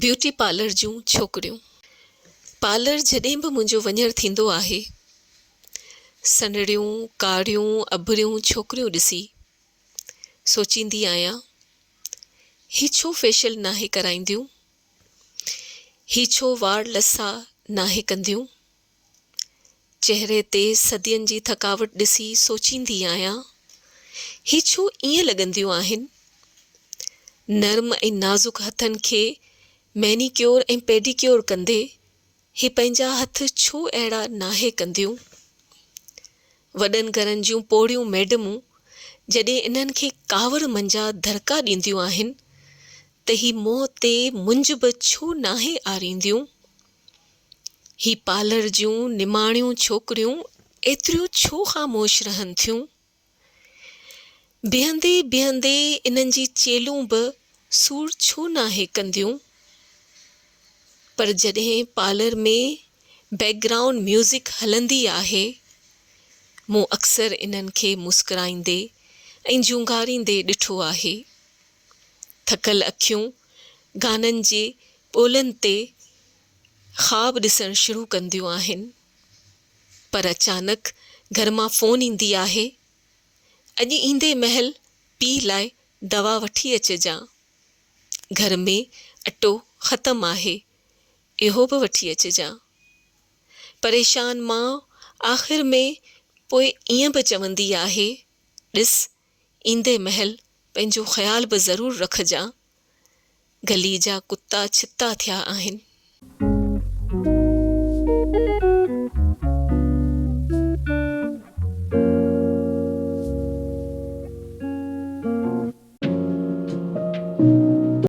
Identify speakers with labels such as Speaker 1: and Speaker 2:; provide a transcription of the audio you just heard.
Speaker 1: Beauty parlour جون ڇوڪريون. Parlour جڏهن به منهنجو وڃڻ ٿيندو آهي، سنهڙيون، ڪاريون، اڀريون ڇوڪريون ڏسي سوچيندي آهيان، هي ڇو فيشل ناهي ڪرائينديون؟ هي ڇو وار لسا ناهي ڪنديون؟ چهري تي صدين جي ٿڪاوٽ ڏسي سوچيندي آهيان، هي ڇو ائين لڳنديون آهن؟ نرم ۽ نازڪ هٿن کي مينيڪيور ۽ پيڊيڪيور ڪندي هي پنهنجا هٿ ڇو اهڙا ناهي ڪنديون؟ وڏن گهرن جون پوڙهيون ميڊمون جڏهن انهن کي ڪاوڙ منجهان ڌڙڪا ڏينديون آهن ته هي منهن تي منجهه به ڇو ناهي آرينديون؟ هي پارلر جون نماڻيون ڇوڪريون ايتريون ڇو خاموش رهن ٿيون؟ بيهندي بيهندي انهن جي چيلون به سور ڇو ناهي ڪنديون؟ پر جڏهن پارلر ۾ بيڪ گرائونڊ ميوزڪ هلندي آهي، مون اڪثر انهن کي مسڪرائيندي ۽ جهونگاريندي ڏٺو آهي. ٿڪل اکيون گانن جي ٻولن تي خواب ڏسڻ شروع ڪنديون آهن. پر اچانڪ گهر مان فون ايندي آهي، اڄ ايندي مهل پيء لاء دوا وٺي اچجان. گهر ۾ اٽو ختم آهي، اهو به وٺي اچجان. پريشان ماء آخر ۾ پوء ائين به چوندي آهي، ڏس ايندي مهل پنهنجو خيال به ضرور رکجان. گلي جا ڪتا ڇتا ٿيا آهن.